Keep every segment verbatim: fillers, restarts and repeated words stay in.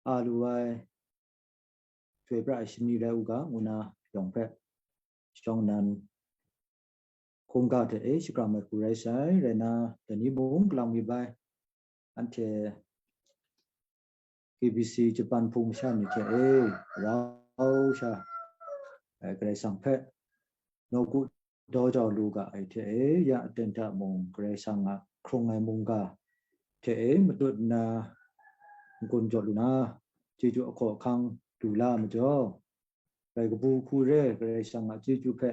a lu ai, chyoi pra ai shani rai u ga, ngu na yawng hpe shawng nnan hkungga hte e shakram ai hku rai sai, rai na, dai ni mung kalang mi bai, anhte K B C Japan hpung masha ni hte e, rau sha, eh, Karai Kasang hpe nawku daw jau lu ga ai hte e, ya aten hta mung Karai Kasang a hkrung ai mungga hte e matut nna n-gun jaw lu na, chyeju ahkaw ahkang du la ai majaw, rai kabu hku re, Karai Kasang a chyeju hpe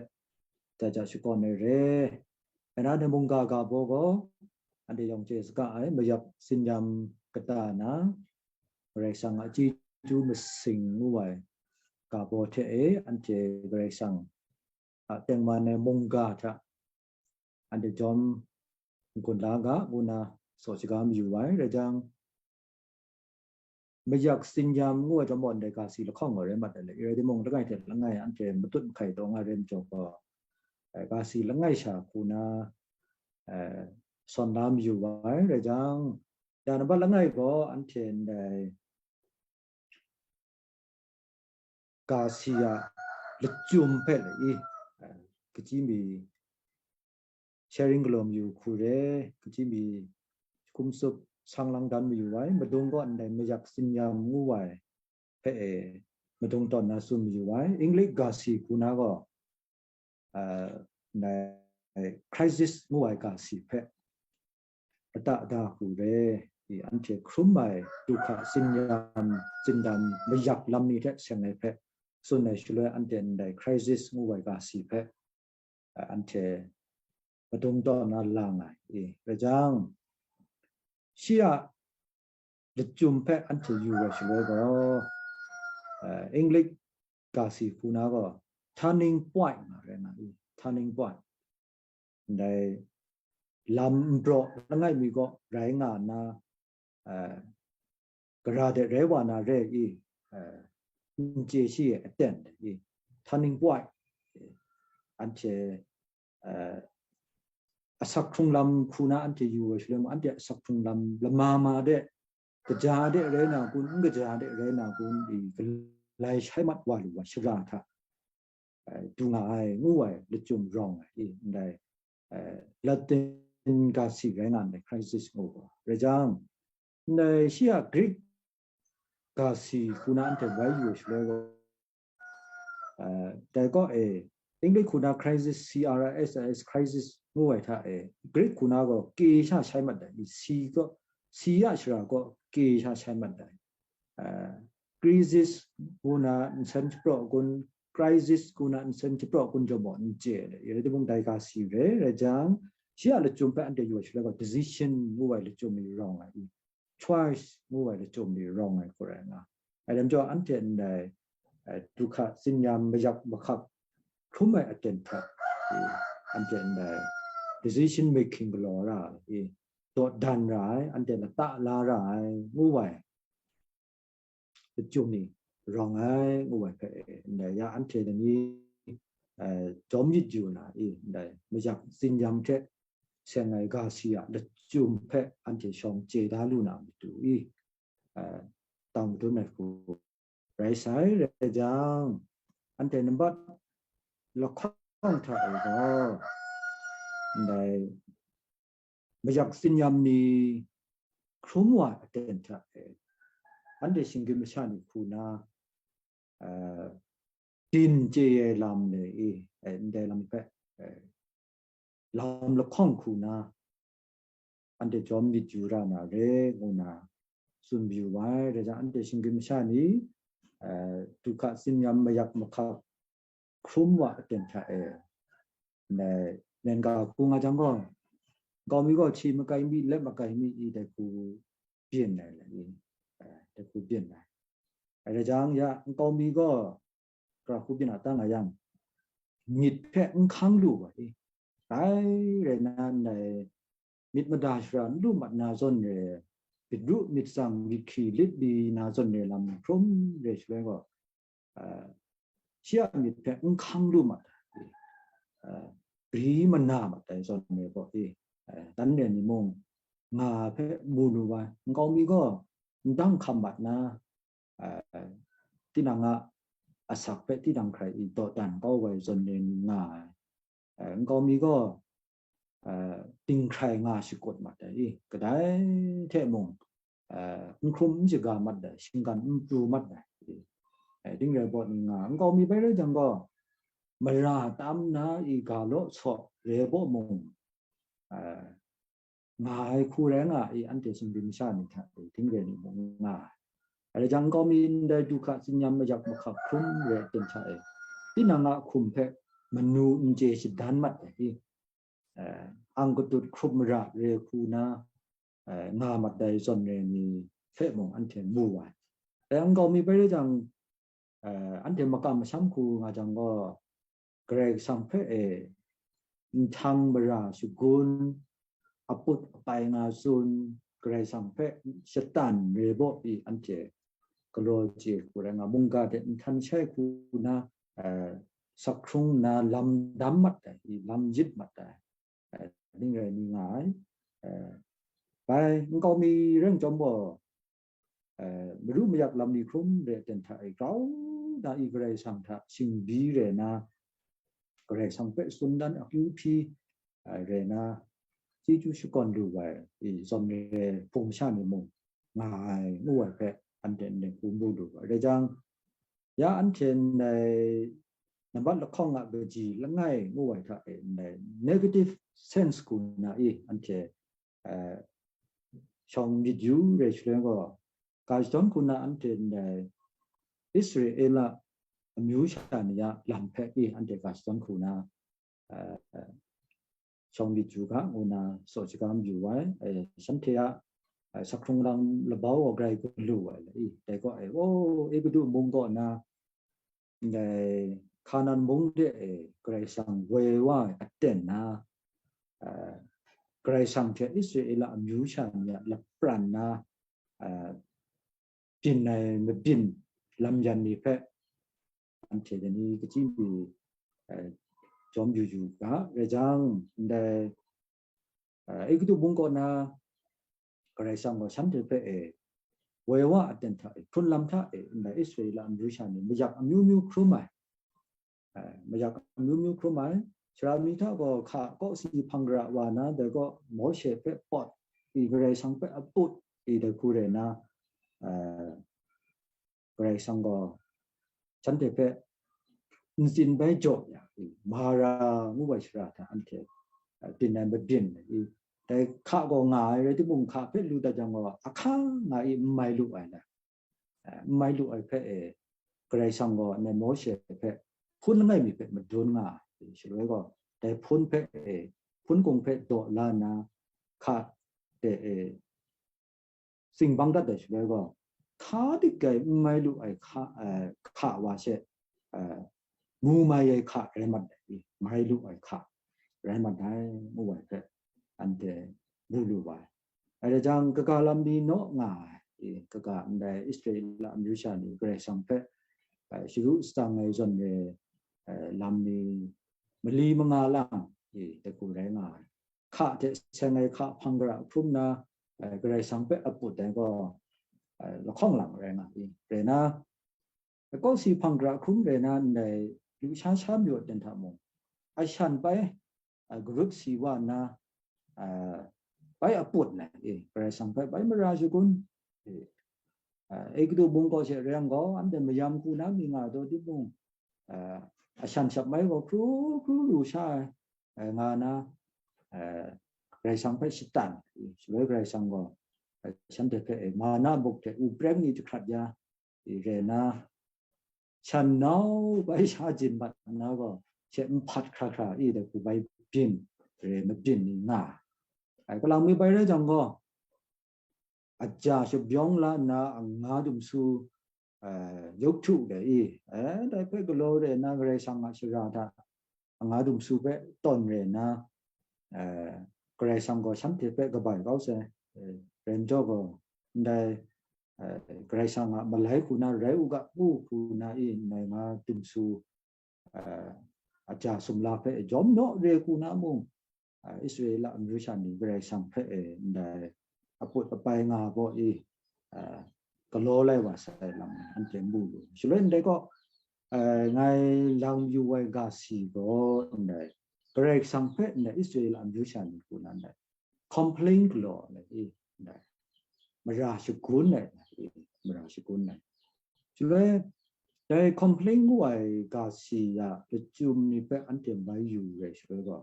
jaja shakawn ai re. Rai na, dai mungga ga baw gaw, anhte yawng chye saga ai, mayak tsin-yam kata na, Karai Kasang a chyeju masing ngu ai ga baw hte e, anhte Karai Kasang a tengman ai mungga hta anhte jawm n-gun la ga, ngu na saw shaga mayu ai. Rai jang, mayak tsin-yam ngu ai jawm gaw, ndai ga si lahkawng gaw rai mat ai le, rai timung, langai hte langai anhte matut mahkai taw nga rai majaw gaw, eh, ga si langai sha hku na, eh, sawn la mayu ai. Rai jang, ya nambat langai gaw anhte ndai ga si a lachyum hpe lai i, eh, kaji mi sharing galaw mayu hku re, kaji mi hkum tsup sang lang dan mayu ai, madung gaw ndai mayak tsin-yam ngu ai hpe e madung tawn na tsun mayu ai. English ga si hku na gaw, ah, ndai crisis ngu ai ga si hpe lata da hku re, i anhte hkrum ai du hka tsin-yam, tsindam, mayak lam ni hte seng ai hpe tsun ai shaloi, anhte ndai crisis ngu ai ga si hpe, ah, anhte madung tawn na lang ai, i, rai jang, shi a lachyum hpe anhte yu ai shaloi gaw, eh, English ga si hku na gaw turning point nga rai nga i, turning point. Ndai lam npraw langai mi gaw rai nga nna, eh, gara de rai wa na re i, eh, n chye shi e aten de i, turning point, eh, anhte, eh, asak hkrung lam hku na anhte yu ai shaloi, anhte asak hkrung lam lama ma de, kaja de rai na kun, n kaja de rai na kun, i galai shai mat wa lu wa shara hta, eh, du nga ai ngu ai lachyum rawng ai, i ndai, eh, Latin ga si rai nga ndai crisis ngu gaw. Rai jang, ndai shi a Greek ga si hku na anhte bai yu ai shaloi gaw, eh, dai gaw e, English hku na crisis, C R I S I S, crisis ngu ai hta e, Greek hku na gaw ke sha shai mat dai, si gaw, si a shara gaw ke sha shai mat dai. Eh, crisis ngu na nsen shapraw kun, crisis ngu na nsen shapraw kun jaw maw n chye le, rai timung dai ga si re, rai jang, shi a lachyum hpe anhte yu ai shaloi gaw, decision ngu ai lachyum ni rawng ai, choice ngu ai lachyum ni rawng ai hku rai nga. Ai lam jaw, anhte ndai, eh, du hka tsin-yam, mayak mahkap hkrum ai aten hta, i, anhte ndai decision making galaw ra ai, i, dawdan ra ai, anhte lata la ra ai, ngu ai lachyum ni rawng ai, ngu ai hpe, ndai ya anhte dai ni, eh, jawm myit yu na i, ndai mayak tsin-yam hte seng ai ga si a lachyum hpe anhte shawng chye da lu na matu i, eh, tang madun ai hku rai sai, rai jang, anhte nambat lahkawng hta e gaw, ndai mayak tsin-yam ni hkrum wa aten hta e, anhte shinggyim masha ni hku na, eh, din chye ai lam ni i, eh, ndai lam hpe, eh, lam lahkawng hku na, anhte jawm myit yu ra na re, ngu na tsun mayu ai. Rai jang, anhte shinggyim masha ni, eh, du hka tsin-yam, mayak mahkap hkrum wa aten hta e, ndai nen ga hku nga jang gaw, nkau mi gaw hti makai mi, lep makai mi i, dai hku byin ai le i, eh, dai hku byin ai. Rai jang ya, nkau mi gaw gara hku byin a ta nga yang, myit hpe n hkang lu ai, rai rai na ndai myit mada shara n lu mat na zawn re, myit ru myit tsang myit hkri lit li na zawn re lam hkrum re shaloi gaw, ah, shi a myit hpe n hkang lu mat ai, ah, gri mana mat ai zawn re gaw, eh, ah, dan re ni mung nga hpe mu lu ai, nkau mi gaw ndang hkam mat na, tinang a asak hpe tinang hkrai i dawdan kau ai zawn rai nga ai. Nkau mi gaw dinghkrai nga shakut mat ai i, kadai hte mung n hkrum n shaga mat ai, shinggan n pru mat ai. Ding rai baw ni nga nkau mi bai rai jang gaw, mara tam na i ga law saw re baw mung, nga ai hku rai nga i, anhte sumrin masha ni hta e htingre ni mung nga ai. Rai jang, nkau mi ndai du hka tsin-yam mayak mahkap hkrum re ai ten hta e, tinang a hkum hpe manu n chye shadan mat ai i, ang katut hkrup mara re hku na nga mat ai zawn re ni hpe mung anhte mu ai. Dai nkau mi bai rai jang, anhte makam masham hku nga jang gaw, Karai Kasang hpe e nhtang mara shagun, aput apai nga tsun, Karai Kasang hpe shatan re baw i anhte galaw chye hku rai nga, mungga hte nhtan shai hku na, sakhkrung na lam dam mat ai, lam yit mat ai, ning rai ni nga ai. Bai nkau mi rai chyawm gaw, maru mayak lam ni hkrum re ai ten hta e grau na i Karai Kasang hta shingbi re na, Karai Kasang hpe tsun dan akyu hpyi re na, chyeju shakawn lu ai i zawn re hpung masha ni mung nga ai ngu ai hpe anhte nne hku mu lu ai. Rai jang, ya anhte ndai nambat lahkawng a kaji langai ngu ai hta e ndai negative sense hku na i anhte shawng myit yu re shaloi gaw, ga shadawn hku na anhte ndai Israela amyu sha ni a lam hpe i anhte ga shadawn hku na shawng myit yu ga ngu na saw shaga mayu ai, shanhte a sakhkrung lam labau gaw grai galu ai la i, dai gaw e, o, Egutu mung kaw na ndai Hkanan mung de e Karai Kasang woi wa ai aten na, Karai Kasang hte Israela amyu sha ni a lapran na byin ai mabyin lam yan ni hpe anhte dai ni kachyi mi jawm yu yu ga, rai jang, ndai Egutu mung kaw na Karai Kasang gaw shanhte hpe e woi wa aten hta e, hkrun lam hta e, ndai Israela amyu sha ni mayak amyu myu hkrum ai, mayak amyu myu hkrum ai, sara mi hta gaw hka kawsi hpang gara wa na, dai gaw Mawshe hpe pawt i, Karai Kasang hpe aput i, dai hku rai na, Karai Kasang gaw shanhte hpe ntsin bai jaw ya, Mara ngu ai shara hta anhte byin ai mabyin i, dai hka gaw nga ai rai timung, hka hpe lu dat jang gaw ahkang nga i n mai lu ai na, n mai lu ai hpe e, Karai Kasang gaw ndai Mawshe hpe hpun langai mi hpe madun nga ai, shaloi gaw dai hpun hpe e, hpun kung hpe daw la nna, hka de e, tsingbang dat ai shaloi gaw, hka dik ai n mai lu ai hka, hka wa she, mu mai ai hka rai mat ai, mai lu ai hka rai mat ai, ngu ai hpe anhte mu lu ai. Rai jang, kaga lam ni naw nga ai, kaga ndai Israela amyu sha ni Karai Kasang hpe sharu shatsang ai zawn re lam ni mali manga lang, dai hku rai nga ai. Hka hte seng ai hka hpang gara hkrum na, Karai Kasang hpe aput ai gaw lahkawng lang rai nga i, rai na, kawsi hpang gara hkrum rai na ndai lusha sha mayu aten hta mung, ashan bai, grup si wa nna, bai aput na, e, Karai Kasang hpe bai mara shagun, e, Egutu mung kaw she rai yang gaw, anhte mayam hku na mi nga taw timung, ashan shap mai gaw hkru hkru lu sha ai, nga na, Karai Kasang hpe shatan, shaloi Karai Kasang gaw shanhte hpe mana muk hte u preng ni jahkrat ya, rai na, shan nau bai sha jin mat na gaw, she nhpat hkra hkra i dai hku bai byin, re mabyin ni nga ai. Kalang mi bai rai jang gaw, aja shabyan la nna anga dumsu, yawk htu de i, dai hpe galaw re nna Karai Kasang a shara hta anga dumsu hpe tawn re nna, Karai Kasang gaw shanhte hpe kabai kau sai, rai njaw gaw, ndai Karai Kasang a malai hku na rai u ga, ngu hku na i, ndai nga dumsu, aja sumla hpe jawm naw re hku na mung, Israela amyu sha ni Karai Kasang hpe e ndai aput apai nga gaw i, galaw lai wa sai lam anhte mu lu. Shaloi ndai gaw, eh, ngai lang yu wai ga si gaw ndai, Karai Kasang hpe ndai Israel amyu sha ni hku na ndai complain galaw ai, e, ndai, mara shagun ai, e, mara shagun ai. Shaloi, dai complain ngu ai ga si a lachyum ni hpe anhte mai yu rai shaloi gaw,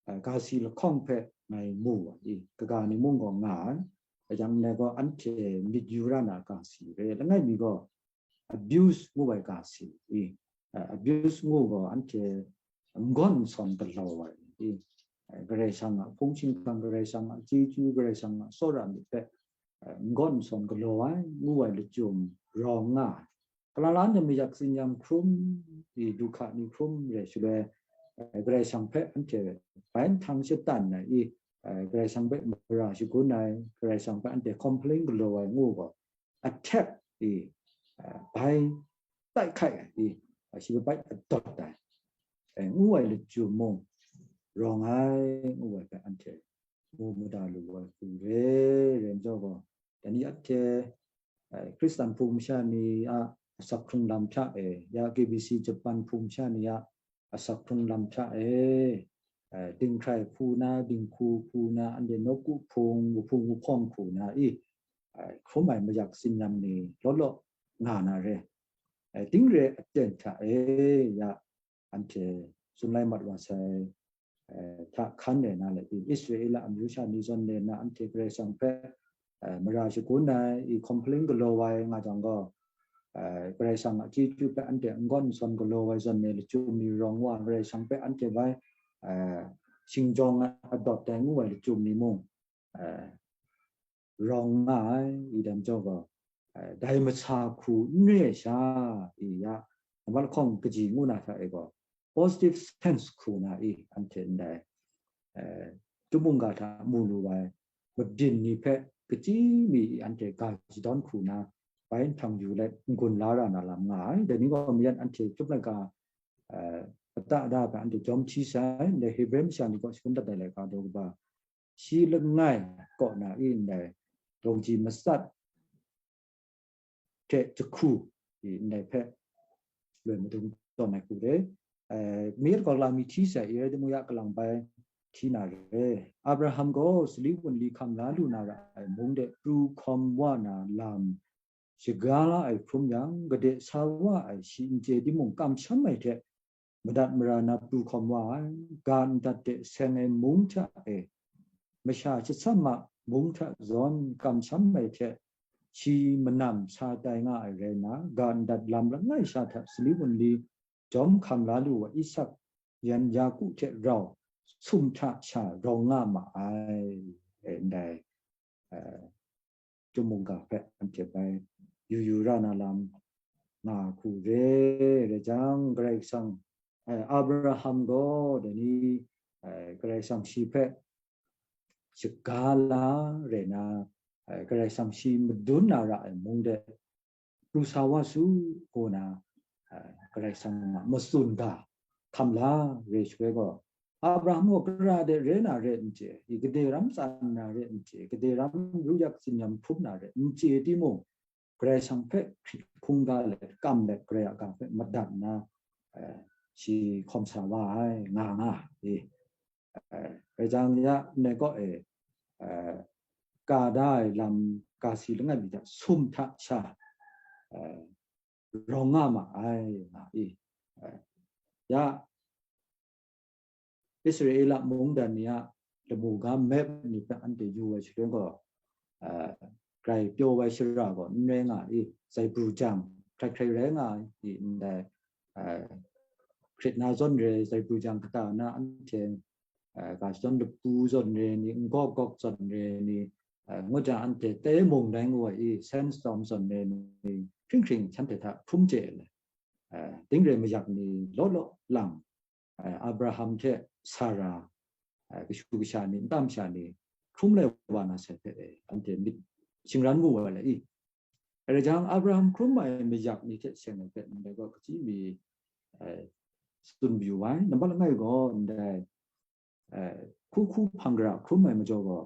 eh, ga si lahkawng hpe ngai mu ai, e, kaga ni mung gaw nga ai, rai jang, ndai gaw anhte myit yu ra na ga si re, langai mi gaw abuse ngu ai ga si, i, eh, abuse ngu gaw anhte n-gawn n-sawn galaw ai, i, eh, Karai Kasang a hpung shingkang, Karai Kasang a chyeju, Karai Kasang a tsawra myit hpe, eh, n-gawn n-sawn galaw ai ngu ai lachyum rawng nga ai. Kalang la anhte mayak tsinyam hkrum, i, du hka ni hkrum re shaloi, eh, Karai Kasang hpe anhte bai nhtang shatan ai, i, eh, Karai Kasang hpe mara shagun ai, Karai Kasang hpe anhte complain galaw ai ngu gaw, attack, i, ah, bai tai hkai ai, i, ah, shi bai adawt ai, eh, ngu ai lachyum mung rawng ai, ngu ai hpe anhte mu mada lu ai hku re, rai njaw gaw, dai ni anhte, eh, Hkristan hpung masha ni a asak hkrung lam hta e, ya K B C Japan hpung masha ni a asak hkrung lam hta e, eh, dinghkrai hku na, dinghku hku na, anhte nawku hpung, wuhpung wuhpawng hku na i, eh, hkrum ai mayak tsinyam ni law law nga na re. Eh, ting re aten hta e, ya anhte tsun lai mat wa sai, eh, hta hkan re na le i, Israela amyu sha ni zawn le na anhte Karai Kasang hpe, eh, mara shagun ai, i complain galaw ai nga jang gaw, eh, Karai Kasang a chyeju hpe anhte n-gawn n-sawn galaw ai zawn e lachyum ni rawng wa, Karai Kasang hpe anhte bai, eh, shingjawng ai adawt ai ngu ai lachyum ni mung, eh, rawng nga ai, i dam jaw gaw, eh, dai masa hku n re ai sha, i ya, nambat lahkawng kaji ngu na hta e gaw, positive sense hku na i, anhte ndai, eh, Chyum mungga hta mu lu ai mabyin ni hpe kachyi mi i anhte ga shadawn hku na, bai nhtang yu let n-gun la ra na lam nga ai. Dai ni gaw mayan anhte Chyum laika, eh, pata da hpe anhte jawm hti sai, ndai Hebre masha ni gaw shagun dat ai laika daw kaba, shi langai kaw na i ndai, dawng ji matsat hte jahku, i ndai hpe loi madung tawn ai hku re. Eh, mi rai gaw la mi hti sai i rai timung, ya kalang bai hti na re. Abraham gaw sali wunli hkam la lu na ra ai mung de pru hkawm wa na lam shaga la ai hkrum yang, gade sa wa ai shi n chye timung, kamsham ai hte madat mara na pru hkawm wa ai, ga ndat de seng ai mung hta e, masha shatsam a mung hta zawn kamsham ai hte, shi manam sa tai nga ai rai nna, ga ndat lam langai sha hta sali wunli jawm hkam la lu wa Isak yan Yaku hte rau sum hta sha rawng nga ma ai, e, ndai, eh, Chyum mungga hpe anhte bai yu yu ra na lam nga hku re, rai jang, Karai Kasang, eh, Abraham gaw dai ni, eh, Karai Kasang shi hpe shaga la rai na, eh, Karai Kasang shi madun na ra ai mung de pru sa wa su, ko na, eh, Karai Kasang a matsun ga hkam la re shaloi gaw, Abraham gaw gara de re na re n chye, i gade ram tsan na re n chye, gade ram ru yak tsinyam hprum na re n chye timung, Karai Kasang hpe hkrit hkungga let, kam let, Karai a ga hpe madat nna, eh, shi hkawm sa wa ai, nga nga, e. Eh, rai jang ya, ndai kaw e, eh, ka da ai lam, ka si langai mi hta, sum hta sha, eh, rawng nga ma ai, nga i. Eh, ya, Israela mungdan ni a lamu ga map ni hpe anhte yu ai shaloi gaw, eh, grai pyaw ai shara gaw n rai nga i, Zaibru jang hkrai hkrai rai nga i, ndai, eh, hkrit na zawn re, Zaibru jang kata na anhte, eh, ga shadawn lapu zawn re ni, n gawk gawk zawn re ni, eh, ngut jang anhte tei mung rai ngu ai i, sandstorm zawn re ni, hkring hkring shanhte hta hkrum chye ai, eh, ting re mayak ni law law lang, eh, Abraham hte Sara, eh, kashu kasha ni, nta masha ni, hkrum lai wa na sai hpe, eh, anhte myit shingran mu ai le i. Rai jang, Abraham hkrum ai mayak ni hte seng ai hpe ndai gaw kachyi mi, eh, tsun mayu ai. Nambat langai gaw ndai, eh, hku hku hpang gara hkrum ai majaw gaw,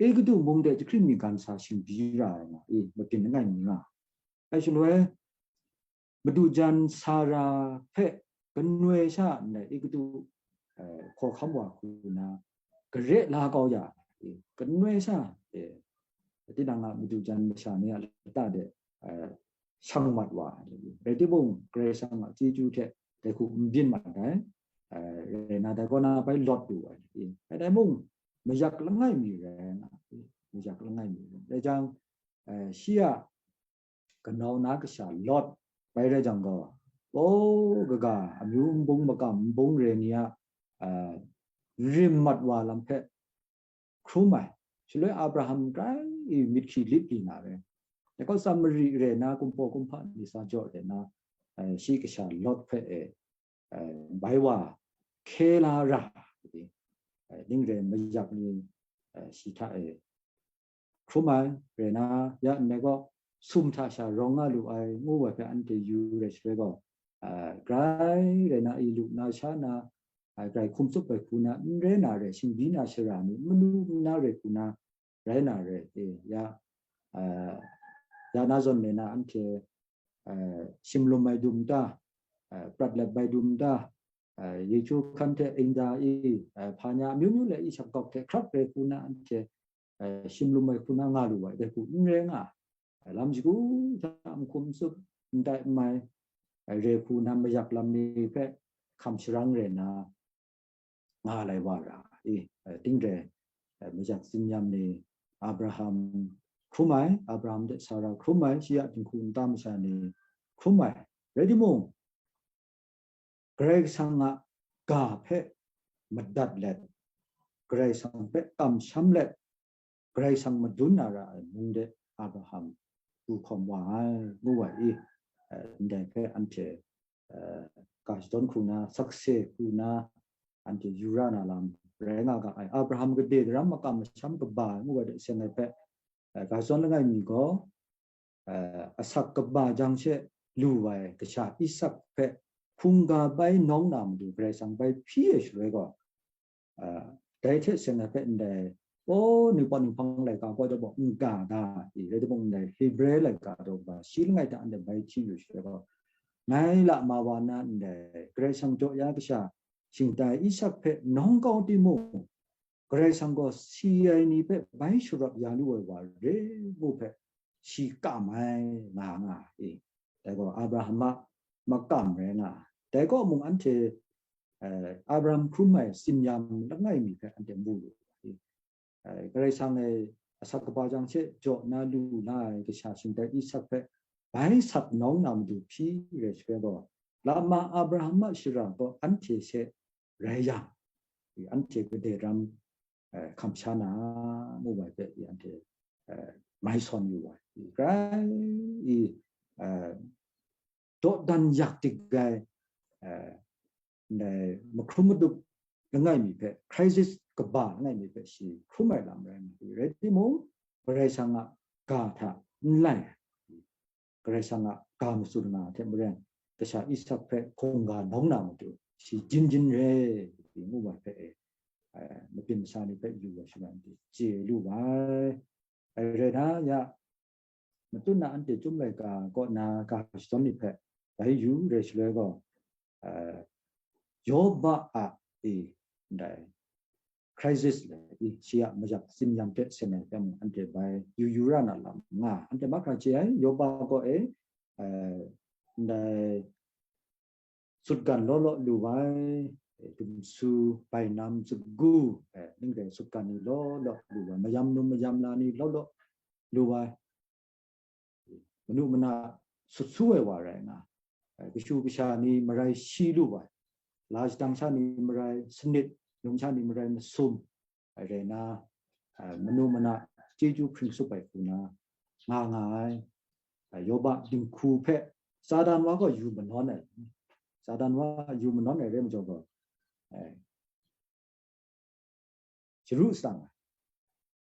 Egutu mung de jahkring mi gan sa shingbyi ra ai nga, e, mabyin langai mi nga. Ai shaloi, madu jan Sara hpe kanoi sha ndai Egutu, eh, hkawhkam wa hku na, gare la kau ya, e, kanoi sha, e, tinang a madu jan masha ni a lata de, eh, shang mat wa ai, rai timung, Karai Kasang a chyeju hte dai hku n byin mat ai, eh, rai na, dai kaw na bai lawt lu ai, e, dai mung, mayak langai mi rai nga, e, mayak langai mi rai. Dai jang, eh, shi a kanau na kasha Lawt bai rai jang gaw, o, kaga, amyu nbung makam nbung re ni a, eh, rim mat wa lam hpe hkrum ai. Shaloi Abraham grai myit hkri lit li na re. Dai gaw Samari re na kumhpaw kumhpa ni sa jaw re na, eh, shi kasha Lawt hpe e, eh, bai wa hkye la ra, eh, ning re mayak ni, eh, shi hta e hkrum ai, re na, ya ndai gaw, sum hta sha rawng nga lu ai, ngu ai hpe anhte yu rai shaloi gaw, ah, grai rai na, i lu na sha na, ah, grai hkum tsup ai hku na, n rai na rai, shingbyi na shara ni, manu muna rai hku na, rai na rai, e, ya, ah, ya na zawn me na, anhte, ah, shimlum ai dum ta, ah, prat let bai dum ta, ah, Yesu hkan hte inda i, ah, hpa nya amyu myu le i shak gawk hte hkrap rai hku na, anhte, eh, shimlum ai hku na nga lu ai, dai hku n rai nga ai. Lam shagu hta n hkum n tsup, n tai n mai, eh, re hku na mayak lam ni hpe hkam sharang rai na nga lai wa ra i, eh, ting re, eh, mayak tsin-yam ni, Abraham hkrum ai, Abraham hte Sara hkrum ai, shi a dinghku nta masha ni hkrum ai. Rai timung, Karai Kasang a ga hpe madat let, Karai Kasang hpe kamsham let, Karai Kasang madun na ra ai mung de Abraham du hkawm wa ai, ngu ai i, eh, ndai hpe anhte, eh, ga shadawn hku na, sakse hku na, anhte yu ra na lam rai nga ga ai. Abraham gade daram makam masham kaba ai, ngu ai de seng ai hpe, eh, ga shadawn langai mi gaw, eh, asak kaba jang she lu ai kasha Isak hpe hkungga bai nawng na matu Karai Kasang bai hpyi ai shaloi gaw, eh, dai hte seng ai hpe ndai, o, ningpawt ninghpang laika gaw daw gaw n ga da i, rai timung ndai Hebre laika daw gaw shi langai hta anhte bai hti yu shaloi gaw, ngai la ma wa na ndai Karai Kasang jaw ya kasha shingtai Isak hpe nawng kau timung, Karai Kasang gaw si ai ni hpe bai sharawt ya lu ai wa re ngu hpe shi kam ai nga nga i. Dai gaw Abraham a makam rai nga ai. Dai kaw mung anhte, eh, Abraham hkrum ai tsin-yam langai mi hpe anhte mu lu ai. Eh, Karai Kasang e asak kaba jang she jaw na lu la ai kasha shingtai Isak hpe bai sat nawng na matu hpyi rai shaloi gaw, lama Abraham a shara gaw anhte she rai yang, anhte gade ram, eh, hkam sha na mu ai hpe, anhte, eh, mai sawn yu ai. Grai i, eh, dawdan yak dik ai, eh, ndai mahkrum madup langai mi hpe, crisis kaba langai mi hpe shi hkrum ai lam rai nga ai. Rai timung, Karai Kasang a ga hta n lai ai. Karai Kasang a ga matsun nga hte maren, kasha Isak hpe hkungga nawng na matu, shi jin jin re, ngu ai hpe e, eh, mabyin masha ni hpe yu ai shaloi anhte chye lu ai. Ai rai na, ya, matut na anhte Chyum laika kaw na ga shadawn ni hpe bai yu rai shaloi gaw, eh, Yoba a, e, ndai crisis le, e, shi a mayak tsin-yam hte seng ai hpe mung anhte bai yu yu ra na lam nga, anhte mahkra chye ai. Yoba kaw e, eh, ndai sutgan law law lu ai, eh, dumsu, bainam, zugu, eh, ning rai sutgan ni law law lu ai, mayam num mayam la ni law law lu ai, manu mana sut su ai wa rai nga, eh, kashu kasha ni marai shi lu ai, la shadang sha ni marai sanit, lung sha ni marai masum, rai na, eh, manu mana chyeju hpring sup ai hku na nga nga ai, eh, Yoba dinghku hpe Satan wa gaw yu manawn ai, Satan wa yu manawn ai rai majaw gaw, eh, sharu tsang ai.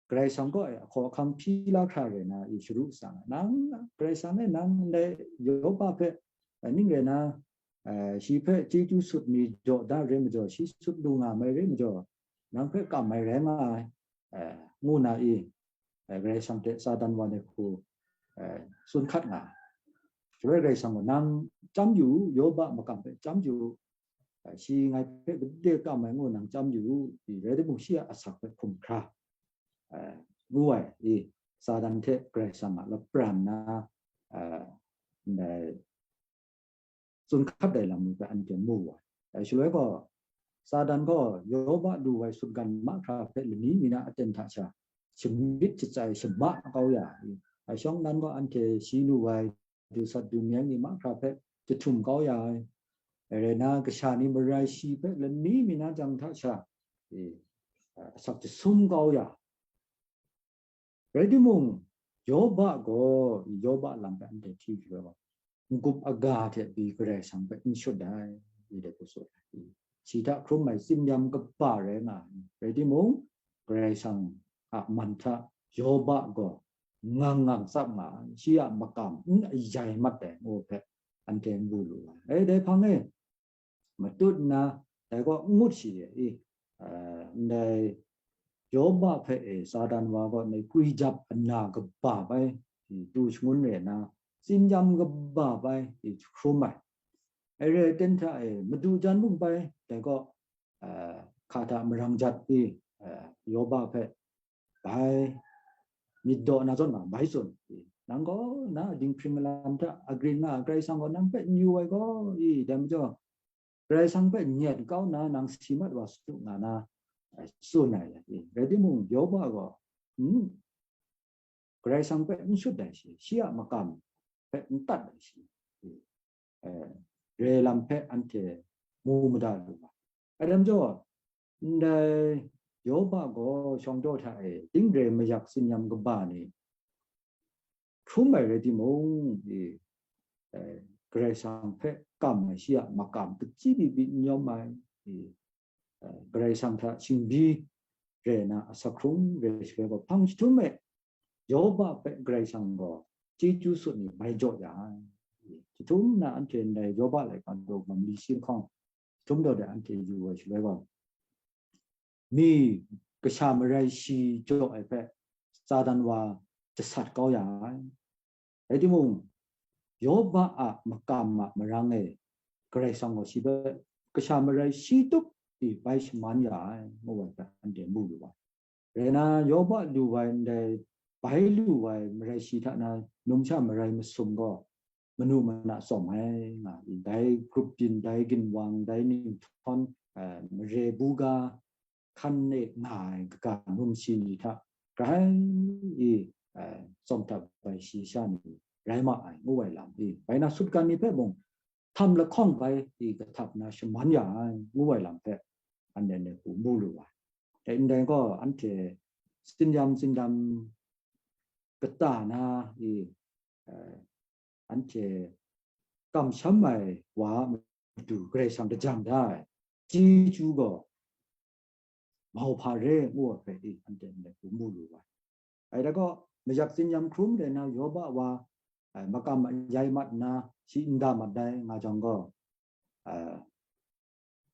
Karai Kasang kaw e ahkaw ahkang hpyi la hkra rai na, i sharu tsang ai. Nang, Karai Kasang e nang ndai Yoba hpe, eh, ning rai na, eh, shi hpe chyeju sut mi jaw da rai majaw, shi sut lu nga mai rai majaw, nang hpe kam ai rai nga ai. Eh, ngu na i, eh, Karai Kasang hte Satan wa ni hku, eh, tsun hkat nga. Shaloi Karai Kasang gaw, "Nang chyam yu u, Yoba makam hpe chyam yu u. Eh, shi ngai hpe gade kam ai ngu nang chyam yu u," i, rai timung, shi a asak hpe hkum hkra, eh, ngu ai i, Satan hte Karai Kasang a lapran na, eh, ndai tsun hkat ai lam ni hpe anhte mu ai. Dai shaloi gaw, Satan gaw Yoba lu ai sutgan mahkra hpe lani mi na aten hta sha shamyit shatsai shama kau ya ai. Dai shawng nnan gaw anhte shi lu ai dusat dumyeng ni mahkra hpe jahtum kau ya ai. Dai rai na, kasha ni marai shi hpe lani mi na jang hta sha, e, asak jasum kau ya. Rai timung, Yoba gaw, Yoba lam hpe anhte hti yu ai gaw, n-gup aga hte pyi Karai Kasang hpe n shut ai, i de hku tsun ai. Shi hta hkrum ai tsin-yam kaba rai nga ai. Rai timung, Karai Kasang a man hta Yoba gaw ngang ngang tsap nga ai, shi a makam n ayai mat ai ngu hpe anhte n mu lu ai. E, dai hpang e, matut nna, dai gaw n ngut shi de i, ah, ndai Yoba hpe e Satan wa gaw ndai kwi jap ana kaba bai, i, tu shangun re na, tsin-yam kaba bai, i, jahkrum ai. Ai re ai ten hta e, madu jan mung bai, dai gaw, ah, hka hta marang jat i, ah, Yoba hpe bai myit daw na zawn na bai tsun. Nang gaw na dinghpring lam hta agrin nga ai, Karai Kasang gaw nang hpe n yu ai gaw i, dai majaw, Karai Kasang hpe n yet kau nna nang si mat wa su nga na, eh, tsun ai, eh, rai timung, Yoba gaw, mm, Karai Kasang hpe n shut ai shi, shi a makam hpe n tat ai shi, eh, re lam hpe anhte mu mada lu ai. Adam jaw, ndai Yoba gaw shawng daw hta e, ting re mayak tsin-yam kaba ni hkrum ai rai timung, i, eh, Karai Kasang hpe kam ai shi a makam kachyi byi byi n yawm ai, i, eh, Karai Kasang hta shingbyi re na asak hkrung re shaloi gaw hpang jahtum e, Yoba hpe Karai Kasang gaw chyeju sut ni bai jaw ya ai. Jahtum na anhte ndai Yoba laika daw mam li shi lahkawng, jahtum daw de anhte yu ai shaloi gaw, mi kasha marai shi jaw ai hpe Satan wa jasat kau ya ai. Rai timung, Yoba a makam a marang e Karai Kasang gaw shi hpe kasha marai shi tup i bai shaman ya ai, ngu ai hpe anhte mu lu ai. Rai na, Yoba lu ai ndai bai lu ai marai shi hta na numsha marai masum gaw manu mana tsawm ai nga, dai grup byin, dai ginwang, dai ninghtawn, eh, mare buga, hkan e nga ai kaga numshi ni hta grai i, eh, tsawm hta bai shi sha ni rai ma ai, ngu ai lam i, bai na sutgan ni hpe mung htam lahkawng bai i kahtap na shaman ya ai, ngu ai lam hpe anhte hku mu lu ai. Dai ndai gaw, anhte tsin-yam tsindam kata na i, eh, anhte kamsham ai wa a matu Karai Kasang lajang da ai chyeju gaw mauhpa re ngu ai hpe i, anhte ndai hku mu lu ai. Ai da gaw, mayak tsin-yam hkrum de na Yoba wa, ai, makam ayai mat nna shi nda mat ai nga jang gaw, a,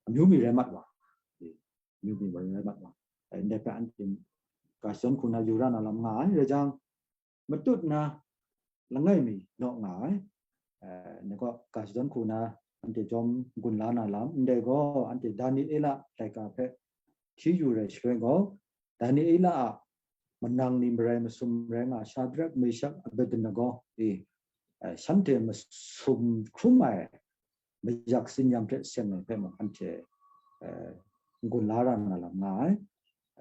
amyu mi rai mat wa, amyu mi rai mat wa, ai, ndai hpe anhte ga shadawn hku na yu ra na lam nga ai rai jang, matut na langai mi naw nga ai. Eh, ndai gaw ga shadawn hku na anhte jawm gun la na lam, ndai gaw anhte Daniela laika hpe hti yu rai shaloi gaw, Daniela a manang ni marai masum rai nga, Shadrak, Meshak, Abednego e, eh, shanhte masum hkrum ai mayak tsin-yam hte seng ai hpe mung anhte, eh, n-gun la ra na lam nga ai.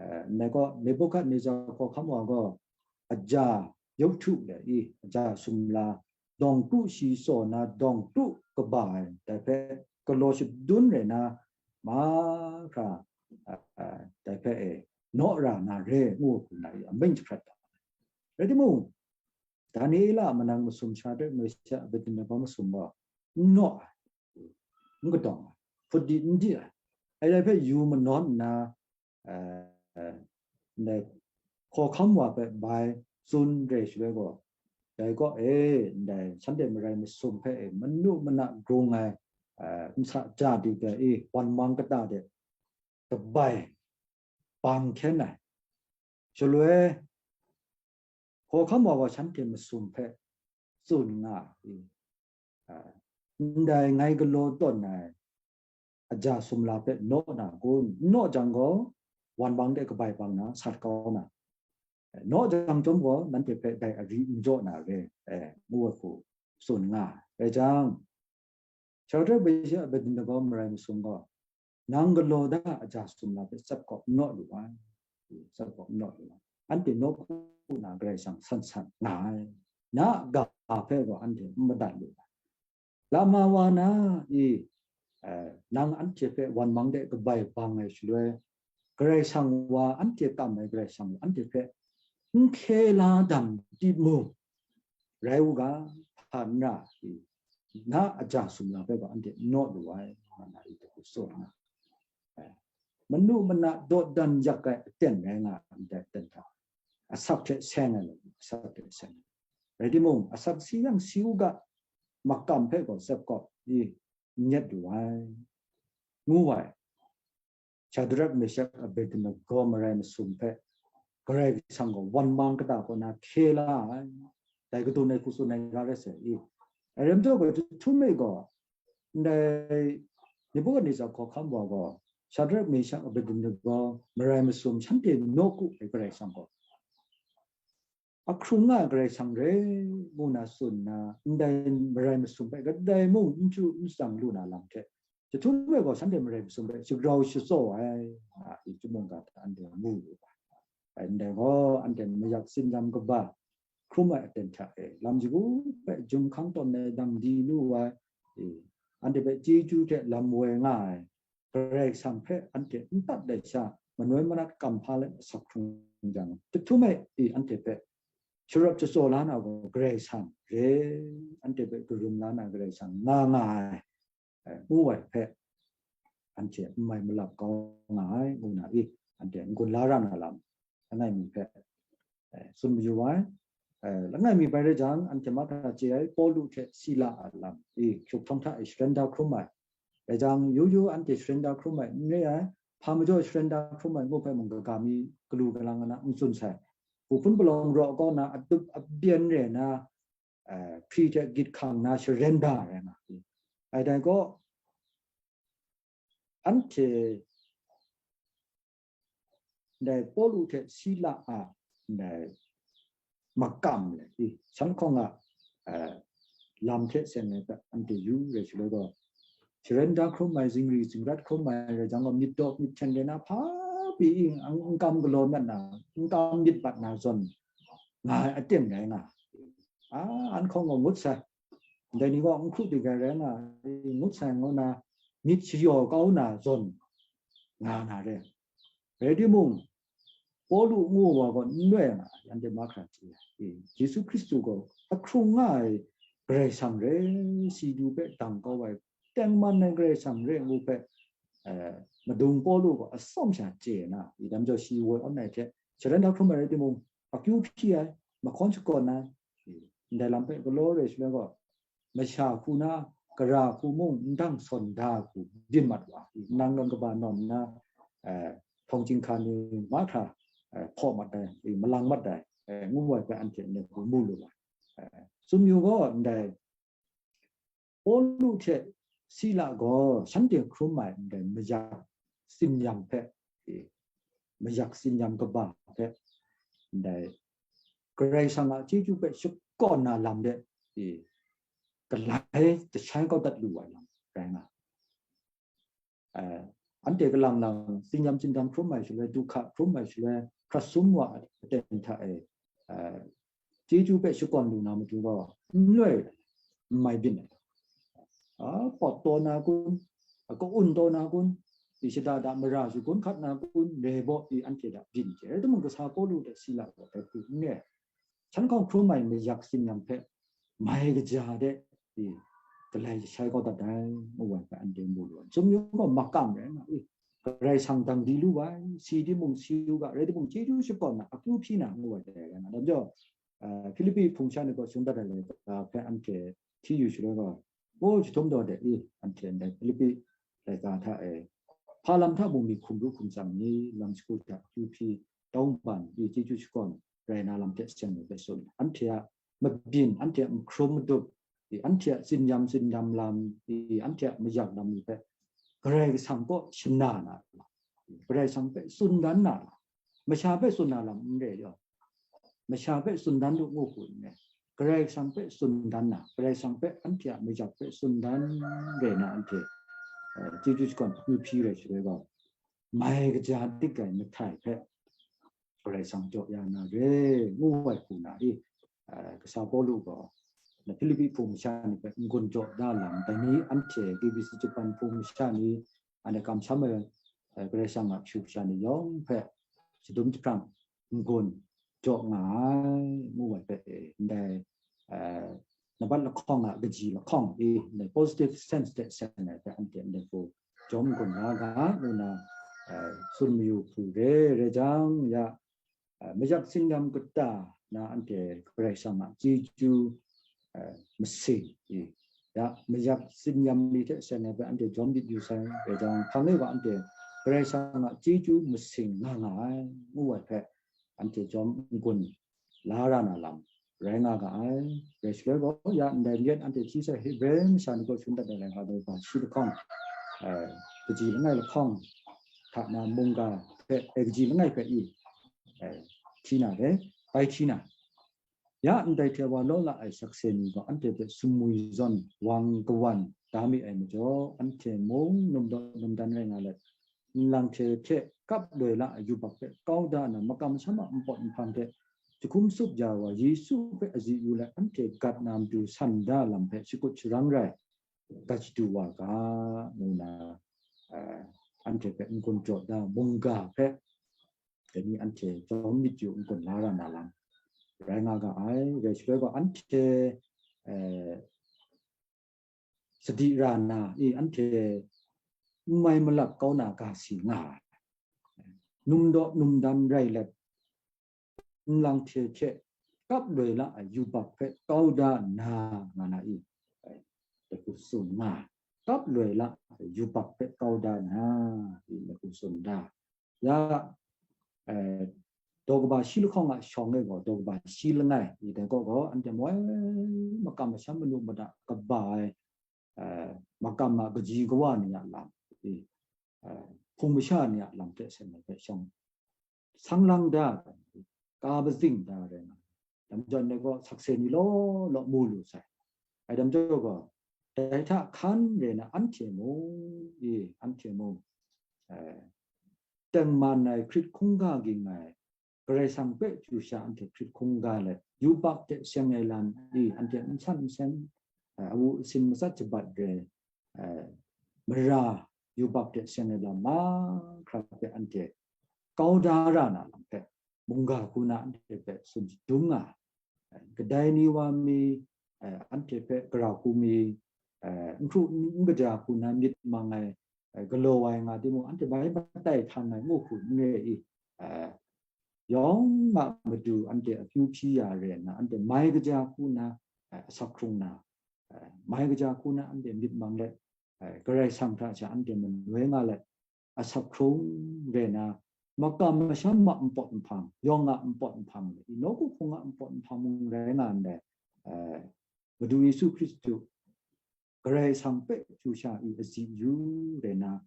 Eh, ndai gaw Nebukadnezar hkawhkam wa gaw aja yawhtu de i, aja sumla, dawng kru shi tsaw na dawng kru kaba ai, dai hpe galaw shadun rai na mahkra, eh, dai hpe e naw ra na re ngu hku na i amying jahprat taw ai. Rai timung, Daniela a manang masum, Shadrak, Meshak, Abednego masum gaw n naw ai, n kadawng ai, hput di n di ai. Ai dai hpe yu manawn nna, eh, ndai hkawhkam wa hpe bai tsun re shaloi gaw, dai kaw e, ndai shanhte marai masum hpe e manu mana grung ai, eh, nsa ja di de i, wan mang kata de, kabai bang hkyen ai, Shaloi, hkawhkam wa gaw shanhte masum hpe tsun nga ai, a, ndai ngai galaw tawn ai aja sumla hpe naw na kun? N naw jang gaw, wan bang de kabai bang na sat kau na, naw jang chyawm gaw, nanhte hpe dai ari n jaw na re, e, ngu ai hku tsun nga ai. Rai jang, Shadrach, Meshach, Abednego marai masum gaw, nang galaw da aja sumla hpe tsap kawp n naw lu ai, tsap kawp n naw lu ai. Anhte nawku na Karai Kasang san san nga ai, na ga hpe gaw anhte n madat lu ai. Lama wa na i, eh, nang anhte hpe wan mang de kabai bang ai shaloi, Karai Kasang wa anhte kam ai Karai Kasang wa anhte hpe n hkye la dam timung, rai u ga, hpa n ra i, na aja sumla hpe gaw anhte n naw lu ai, nga na i hku tsun nga. Eh, manu mana dawdan yak ai aten rai nga ai, ndai aten hta, asak hte seng ai, asak hte seng ai. Rai timung, asak si yang si u ga, makam hpe gaw tsap kawp i, n yet lu ai, ngu ai. Shadrach, Meshach, Abednego marai masum hpe Karai Kasang gaw wan mang kata kaw na hkye la ai, dai kadun ai hku tsun ai ga rai sai i. Aram jaw gaw, jahtum e gaw, ndai Nebuchadnezzar hkawhkam wa gaw, Shadrach, Meshach, Abednego marai masum shanhte nawku ai Karai Kasang gaw, ahkrung nga ai Karai Kasang re, ngu na tsun nna, ndai marai masum hpe kadai mung n chyu n tsang lu na lam hte, jahtum e gaw shanhte marai masum hpe shagrau shatsaw ai, a, i chyum mungga hta anhte mu lu ai. Ndai gaw, anhte mayak tsin-yam kaba hkrum ai aten hta e, lam shagu hpe jumhkang tawn ai dang di lu ai, e, anhte hpe chyeju hte lam woi nga ai, Karai Kasang hpe anhte n tat ai sha, manoi manat kam hpa let asak hkrung jang, jahtum e i anhte hpe sharawt shatsaw la na gaw Karai Kasang re, anhte hpe karum la na Karai Kasang nga nga ai, eh, ngu ai hpe, anhte n mai malap kau nga ai, ngu na i, anhte n-gun la ra na lam, langai mi hpe, eh, tsun mayu ai. Eh, langai mi bai rai jang, anhte mahkra chye ai, Pawlu hte Sila a lam, i, hkyuk htawng hta e sharen da hkrum ai. Rai jang, yu yu anhte sharen da hkrum ai n re ai, hpa majaw sharen da hkrum ai ngu hpe mung, kaga mi galu galang na n tsun sai. Hku hpun palawng raw kaw na, adup abyen re na, eh, hpri hte gyit hkang na sharen da ai nga. Ai dai gaw, anhte ndai Pawlu hte Sila a ndai makam le i, shan hkawng a, eh, lam hte seng ai hpe anhte yu rai shaloi gaw, sharen da hkrum ai, zingri zingrat hkrum ai rai jang gaw, myit daw myit hten re na hpa pyi n kam galaw mat na, n kam myit bat na zawn nga ai aten rai nga. A, an hkawng gaw ngut sai, ndai ni gaw n hkru dik ai rai nga, ngut sai ngu na, myit shayaw kau na zawn nga na re. Rai timung, Pawlu ngu wa gaw n noi nga, anhte mahkra chye ai. E, Yesu Hkristu gaw ahkrung nga ai Karai Kasang re, si du hpe dang kau ai, tengman ai Karai Kasang re ngu hpe, eh, madung Pawlu gaw atsawm sha chye na, i dam jaw shi woi awn ai hte, sharen da hkrum ai rai timung, akyu hpyi ai, mahkawn shakawn ai, i, ndai lam hpe galaw re shaloi gaw, masha hku na, gara hku mung n dang sawn da hku byin mat wa, nang gawn kaba nawn nna, eh, hpawng chyinghka ni mahkra, eh, hpaw mat ai, eh, malang mat ai, eh, ngu ai hpe anhte ngai hku mu lu ai. Eh, tsun yu gaw, ndai Pawlu hte Sila gaw shanhte hkrum ai ndai mayak tsin-yam hpe, eh, mayak tsin-yam kaba hpe, ndai Karai Kasang a chyeju hpe shakawn na lam de, e, galai jashai kau dat lu ai lam rai nga. Eh, anhte kalang lang, tsin-yam tsindam hkrum ai shaloi, du hka hkrum ai shaloi, hkrat sum wa aten hta e, eh, chyeju hpe shakawn lu na matu gaw, n loi, n mai byin ai. A, pawt taw na kun, a, ka-un taw na kun, i shada da mara shagun hkat na kun, re baw i anhte hta byin chye. Rai timung, kasa Pawlu hte Sila gaw dai hku n re ai. Shan hkawng hkrum ai mayak tsin-yam hpe mai kaja de, i, galai jashai kau dat ai, ngu ai hpe anhte mu lu ai. Sumyum gaw makam rai nga, i, Karai Kasang dang di lu ai, si timung si u ga, rai timung chyeju shakawn na, akyu hpyi na, ngu ai dai rai nga. Dai majaw, ah, Hpilipi hpung sha ni gaw shung dat ai laika hpe anhte hti yu shaloi gaw, o, jahtum daw de i, anhte ndai Hpilipi laika hta e, hpa lam hta mung mi hkum ru hkum tsang ni, lam shagu hta akyu hpyi, tawngban i chyeju shakawn rai na lam hte seng ai hpe tsun, anhte a mabyin, anhte a mahkrum madup, i anhte a tsinyam tsindam lam, i anhte a mayak lam ni hpe Karai Kasang kaw shana na lam, Karai Kasang hpe tsun dan na lam, masha hpe tsun na lam n re yaw, masha hpe tsun dan lu ngu hku n re, Karai Kasang hpe tsun dan na, Karai Kasang hpe anhte a mayak hpe tsun dan re na anhte, eh, chyeju shakawn akyu hpyi rai shaloi gaw, mai kaja dik ai mahtai hpe Karai Kasang jaw ya na re, ngu ai hku na i, eh, kasa Pawlu gaw na Hpilipi hpung masha ni hpe n-gun jaw da lam, dai ni anhte K B C Japan hpung masha ni, anhte kamsham ai, eh, Karai Kasang a kashu kasha ni yawng hpe shadum jahprang n-gun jaw nga ai, ngu ai hpe, eh, ndai, eh, nambat lahkawng a kaji lahkawng i, ndai positive sense hte seng ai hpe anhte ndai hku jawm n-gun nga ga, ngu na, eh, tsun mayu hku re, rai jang, ya, eh, mayak tsinyam kata na anhte Karai Kasang a chyeju, eh, masing i, ya, mayak tsinyam ni hte seng ai hpe anhte jawm myit yu sai, rai jang, hpang e wa anhte Karai Kasang a chyeju masing nga nga ai, ngu ai hpe anhte jawm n-gun la ra na lam rai nga ga ai. Rai shaloi gaw, ya ndai n-, anhte hti sai, Hebre masha ni gaw shangun dat ai rai nga, dawng ga shi lahkawng, eh, kaji langai lahkawng hta na mungga hpe, eh, kaji langai hpe i, eh, hti na re, bai hti na. Ya ndai hte wa law la ai sakse ni gaw anhte hpe sumwi zawn wang kawan da mi ai majaw, anhte mung num daw num dan rai nga let, nlang hte hte kap loi la ai yubak hpe kau da nna, makam masham a npawt nhpang hte jahkum tsup ya wa Yesu hpe azi yu let, anhte gat na matu san da lam hpe shakut sharang rai, gat shadu wa ga, ngu na, eh, anhte hpe n-gun jaw da mungga hpe, dai ni anhte jawm myit yu n-gun la ra na lam rai nga ga ai. Rai shaloi gaw, anhte, eh, sadi ra na i, anhte n mai malap kau na ga si nga ai. Num daw num dan rai let, nlang hte hte kap loi la ai yubak hpe kau da na, nga na i, ai, dai hku tsun nga ai. Kap loi la ai yubak hpe kau da na, i, dai hku tsun da. Ya, eh, daw kaba shi lahkawng a shawng e gaw, daw kaba shi langai, i, dai kaw gaw, anhte moi makam masham manu mada kaba ai, eh, makam a kaji kawa ni a lam, i, eh, hpung masha ni a lam hte seng ai hpe shawng, sang lang da, ka bazing da rai nga ai. Dai majaw ndai gaw sakse ni law law mu lu sai. Ai dai majaw gaw, dai hta hkan re na anhte mung, i, anhte mung, eh, tengman ai hkrit hkungga ging ai, Karai Kasang hpe chyu sha anhte hkrit hkungga let, yubak hte seng ai lam i anhte n san n seng, eh, awu asin matsat jabat re, eh, mara yubak hte seng ai lam mahkra hpe anhte kau da ra na lam hpe, mungga hku na anhte hpe tsun shadum nga ai. Kadai ni wa mi, eh, anhte hpe gara hku mi, eh, n hkru n kaja hku na myit mang ai, eh, galaw ai nga timung, anhte bai matai htan ai ngu hku n re i, eh, yawng a matu anhte akyu hpyi ya re nna, anhte mai kaja hku na, eh, asak hkrung na, eh, mai kaja hku na anhte myit mang let, eh, Karai Kasang hta sha anhte manoi nga let, asak hkrung re na, makam masham a npawt nhpang, yawng a npawt nhpang, i nawku hpung a npawt nhpang mung rai nga ndai, eh, Madu Yesu Hkristu, Karai Kasang hpe chyu sha i azi yu re na,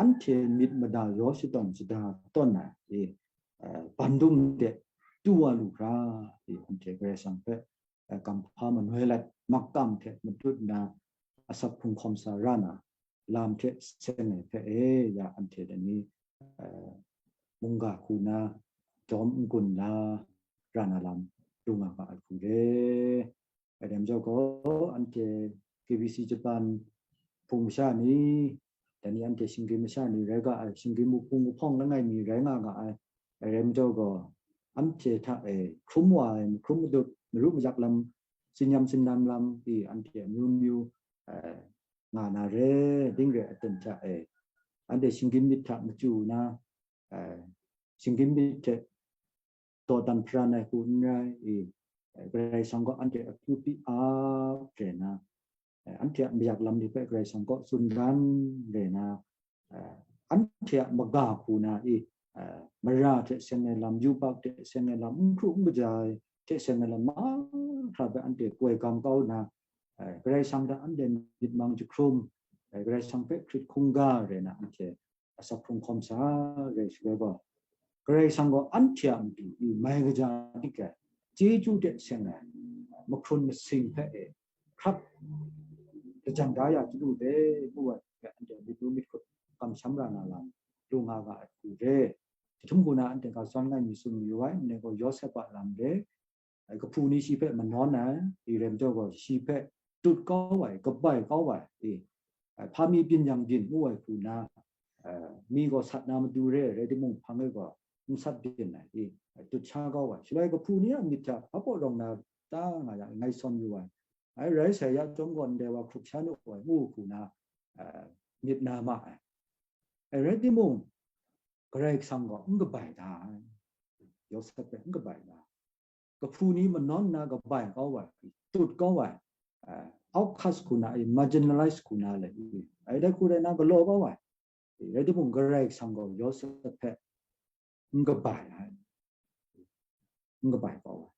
anhte myit mada yaw shadawn shada tawn ai, i, eh, bandum de tu wa lu hkra, i, anhte Karai Kasang hpe, eh, kamhpa manoi lat, makam hte matut nna, asak hkrung hkawm sa ra na, lam hte seng ai hpe e, ya anhte dai ni, eh, mungga hku na, jawm n-gun na, ra na lam, lu nga ga ai hku re. Dai majaw gaw, anhte K B C Japan hpung masha ni, dai ni anhte shinggyim masha ni rai ga ai, shinggyim wuhpung wuhpawng langai mi rai nga ga ai. Dai rai majaw gaw, anhte hta e hkrum wa ai, mahkrum madup, maru mayak lam, tsinyam tsindam lam, i anhte amyu myu, eh, nga na re, ding re aten hta e, anhte shinggyim myit hta machyu na, eh, shinggyim myit hte dawdan hparan ai hku n rai i, eh, Karai Kasang gaw anhte akyu hpyi ap re na, eh, anhte a mayak lam ni hpe Karai Kasang kaw tsun dan re na, eh, anhte a maga hku na i, eh, mara hte seng ai lam, yubak hte seng ai lam, n hkru n kaja ai hte seng ai lam mahkra hpe anhte koi gam kau nna, eh, Karai Kasang hta anhte myit mang jahkrum, eh, Karai Kasang hpe hkrit hkungga rai na anhte asak hkrung hkawm sa rai shaloi gaw, Karai Kasang gaw anhte a matu i mai kaja dik ai, chyeju hte seng ai, mahkrun masing hpe e hkrap lajang da ya chyalu de, ngu ai hpe anhte myit nu myit hkut kamsham ra na lam lu nga ga ai hku re. Jahtum hku na anhte ga zawn ngai mi tsun mayu ai, ndai gaw Yawsep a lam re, ai, kahpu ni shi hpe manawn ai, i rai majaw gaw, shi hpe tut kau ai, kabai kau ai, i, ai, hpa mi byin yang byin ngu ai hku na, ai, mi gaw sat na matu re, rai timung, hpang e gaw n sat byin ai, i, ai, tut sha kau ai. Shaloi kahpu ni a myit hta hpa baw rawng na ta nga yang, ngai sawn yu ai. Ai, rai sai ya chyawm gaw, ndai wa hkrup sha nu ai, ngu hku na, ai, myit na ma ai. Ai, rai timung, Karai Kasang gaw n kabai da ai. Yawsep hpe n kabai da ai. Kahpu ni manawn nna kabai kau ai, tut kau ai, ah, outcast hku na, eh, marginalized hku na le, eh, ai dai hku rai nna galaw kau ai, eh, rai timung, Karai Kasang gaw Yawsep hpe n kabai ai, n kabai kau ai.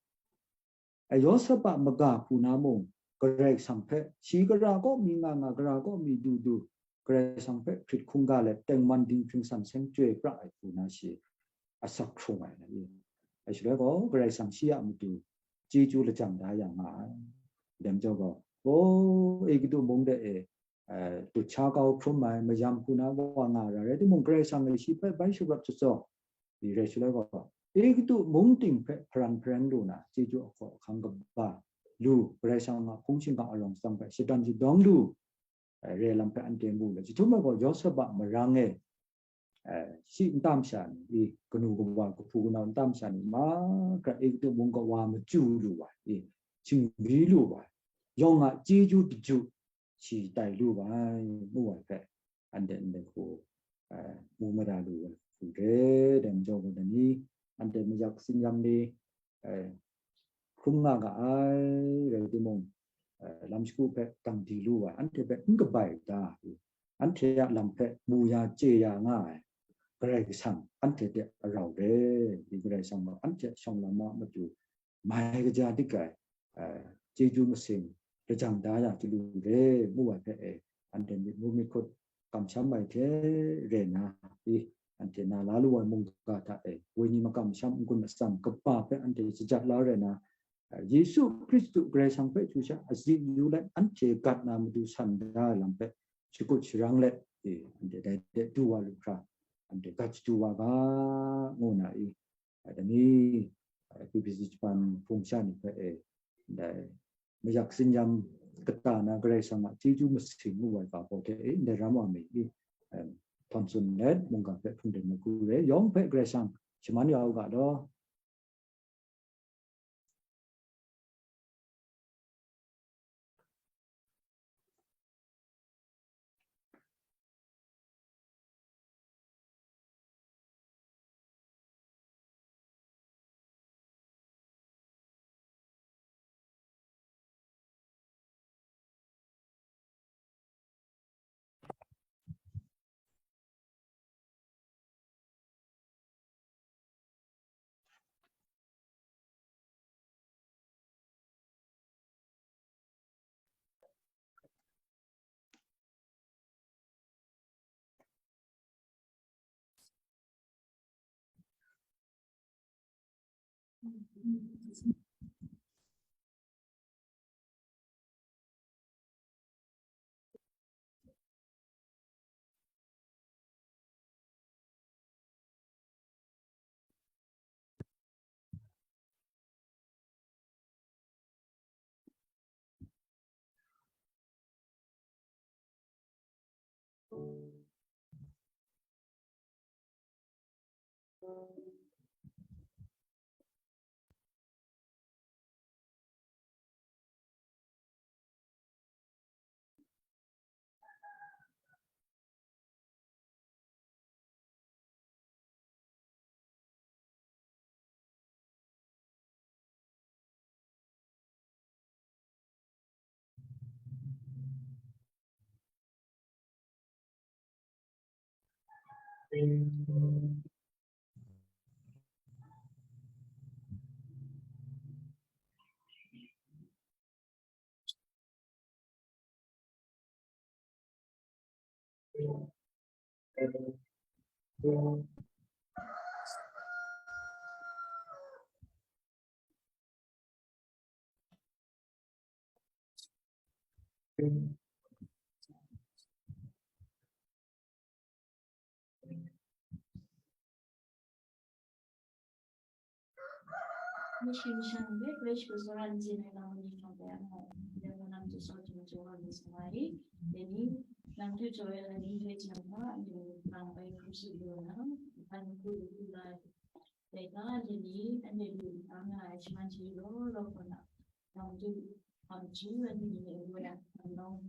Ai, Yawsep a maga hku na mung, Karai Kasang hpe, shi gara kaw mi nga nga, gara kaw mi du du, Karai Kasang hpe hkrit hkungga let, tengman dinghpring san seng chyoi pra ai hku na shi asak hkrung ai na i. Ai shaloi gaw, Karai Kasang shi a matu chyeju lajang da ya nga ai. Dai majaw gaw, o, Egutu mung de e, eh, tut sha kau hkrum ai, mayam hku na wa nga ra rai timung, Karai Kasang e shi hpe bai sharawt tsawt tsawt, i rai shaloi gaw, Egutu mung ting hpe hparan hparan lu na, chyeju ahkaw ahkang kaba lu, Karai Kasang a hpung shingkang arawng shadang hpe shadawn shadawng lu, eh, re lam hpe anhte mu let, jahtum ai gaw Yawsep a marang e, eh, shi nta masha ni, i, kanu kawa, kahpu kanau nta masha ni mahkra Egutu mung kawa machyu lu ai, i, shingri lu ai, yawng a chyeju daju shi tai lu ai, ngu ai hpe, anhte ndai hku, eh, mu mada lu ai hku re. Dai majaw gaw, dai ni, anhte mayak tsin-yam ni, eh, hkrum nga ga ai rai timung, eh, lam shagu hpe dang di lu ai, anhte hpe n kabai da, anhte a lam hpe mu ya chye ya nga ai Karai Kasang anhte hte arau re. I Karai Kasang gaw anhte shawng lam a matu mai kaja dik ai, eh, chyeju masing lajang da ya chyalu re, ngu ai hpe e, anhte myit nu myit hkut kamsham ai hte re na, i, anhte na la lu ai mungga hta e, wenyi makam masham n-gun atsam kaba hpe anhte shajat la rai na, eh, Yesu Hkristu Karai Kasang hpe chyu sha azi yu let, anhte gat na matu san da ai lam hpe shakut sharang let, i, anhte dai de du wa lu hkra, anhte gat shadu wa ga, ngu na i, dai ni, B B C Japan hpung sha ni hpe e, ndai mayak tsin-yam kata na Karai Kasang a chyeju masing ngu ai ga baw hte e, ndai ram wa mi i, em, htawn tsun let, mungga hpe hpung den ai hku re, yawng hpe Karai Kasang shaman ya u ga law. Mishing shan de, fresh ko soran jin ai lam ni shong de, amo de mo nam tu so tu tu wa mi so ai. Deni nam tu jo ya ni de jin ma, ni nam bai ku shi lo na, an ku lu ku la. De ga deni, an de lu na na ai shman ji lo lo ko na. Nam tu am ji wa ni ne wa ya, an long.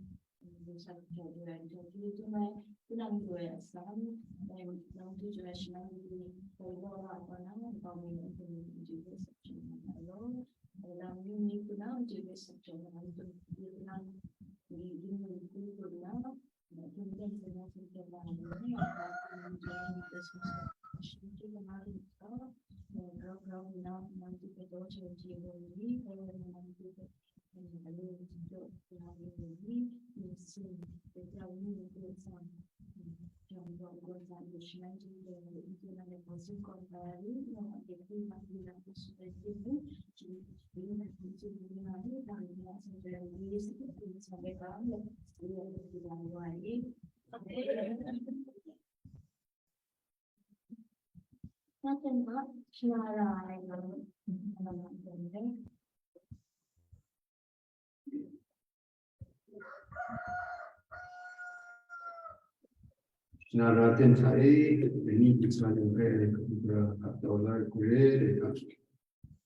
Nara ten hta e, dai ni pyi sa jang hpe, kabra hkap tau la ai hku re, dai hta.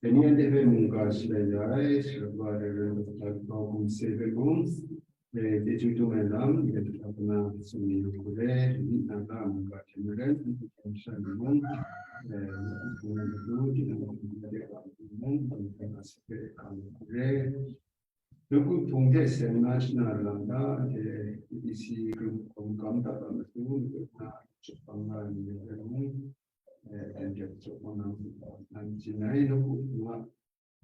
Dai ni anhte hpe mungga shalai ya ai, Sara Reverend Doctor Kau Hkum Se hpe mung, e, chyeju dum ai lam, ya hta hpana tsun mi ai hku re, dai ni na la mungga hte maren, anhte hte masha ni mung, e, mung mung mung, tinang mung, mung, mung, mung, mung, mung, mung, mung, mung, Nawku hpung hte seng na shana lam hta, anhte A B C group hkawm kam dat ai matu, matu na chyawm bang la ai ni hpe mung, eh, anhte chyawm bang na, nang jin ai nawku hpung a,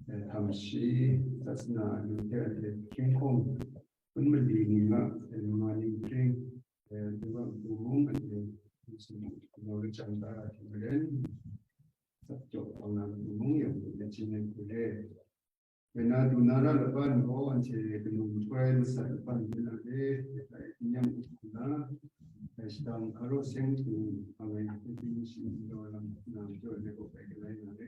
eh, htam shi, sasana alu hte anhte hkying hkawng, hpun mali ning a, eh, ma ning hpring, eh, anhte wa matu mung, anhte hpung sin hkawm lachyang da ai hte maren, chyawm bang na matu mung, yawng na jin ai hku re. Kaina du na ra laban gaw anhte kanu nhtoi masat laban rin na re, dai n-, n-, yang u hku na, dai shadang hkaro seng hku, hpa ngai hpe ting shi n-, law lam na jaw ai gaw bai galai na re.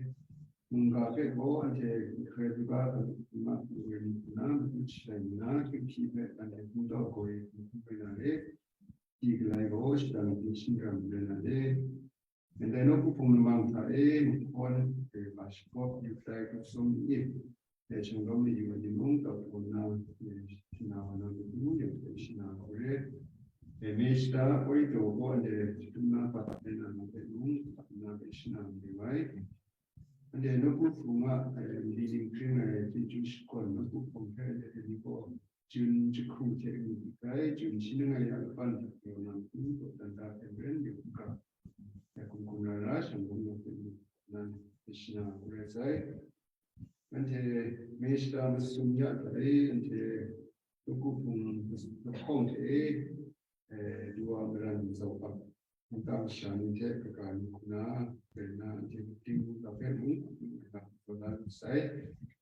Mungga hpe gaw anhte hkrai du ga hkanu ma hku woi lu hku na, matu shalai nna, hkying hpyi hpe anhte hpung tau gaw e hku hpung rai na re, di galai gaw shadang hte shingkang rai na re. Ndai nawku hpung lamang hta e, mahkawn, e, Bashikawp, Yuklai, Kutsom, Ip, e, Shanglawm mayu ai ni mung, tau hkawm na, e, shana wa na matu, yawng hpe shana hku re. E, Meshta, Poito gaw, ndai jahtum na pat ai na hpe mung, pat na hpe shana mayu ai. Anhte nawku hpung a, e, mali dinghpring ai chyeju shakawn nawku hpung hpe anhte ni gaw, Jun jahku hte ngu dik ai, Jun shi langai ya laban hta gaw nang n-, dawdan da hte maren yawng hkra, ya hkum hkum ra ra, shanglawm na hpe mu nan, e shana hku rai sai. Anhte Meshta masum ya hta e, anhte nawku hpung lahkawng hte e, eh, Dua maran zau ap, nta masha ni hte kaga ni hku na, rai nna, anhte ting hta hpe mung, kaga taw la lu sai.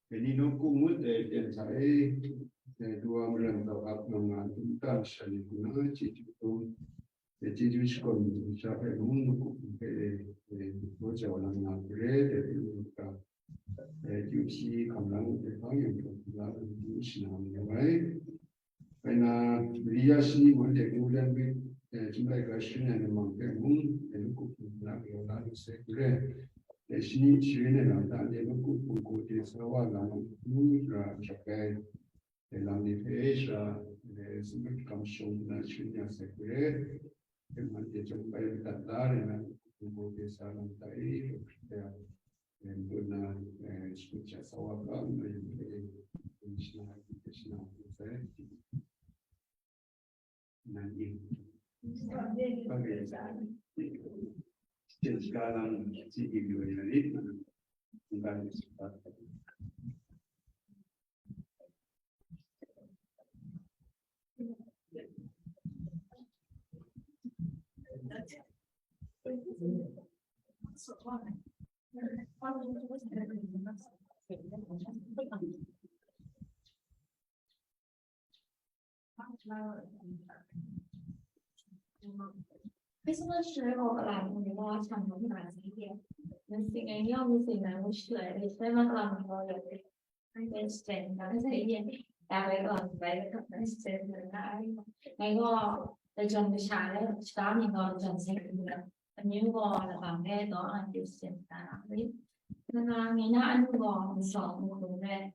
Dai ni nawku ngut ai ten hta e, eh, Dua maran zau ap nga nga ai nta masha ni hku na, chyeju dum, eh, chyeju shakawn masha hpe mung, nawku hpung hpe, eh, eh, daw jau lang nga hku re, dai hpe mung ga, eh, kyu hpyi hkam lang ai hpe hpang yawng hkra hkam la lu ai hku shana mayu ai. Rai nna, Maria shani mung de ngu dan mi, eh, chyum laika sharin ai lamang hpe mung, eh, nawku hpung hpe na galaw la lu sai hku re. Eh, shani sharin ai lam hta, anhte nawku hpung gaw de sa wa lam hku ra hkyak ai, eh, lam ni hpe sha, eh, sumut hkam shawng na sharin ya sai hku re. Anhte chyawm bai madat la rai nna, nawku hpung gaw de sa lam hta e, Hkristu a, eh, npawt na, eh, shakut sha sa wa ga nna, yawng hpe, eh, shana, shana hku sai. Nan e. Ba ge sa. Jen shika lam si di lu ya ni. Ngan di shika. Christmas 时候来我们学校唱歌蛮激烈，那是因为要不是蛮不是来的，所以嘛，可能我有点那个时间，然后在一点大概个来个时间，那个那种的下来，其他那个种类的，你如果那方面都很有时间，那那你那如果你少不回来。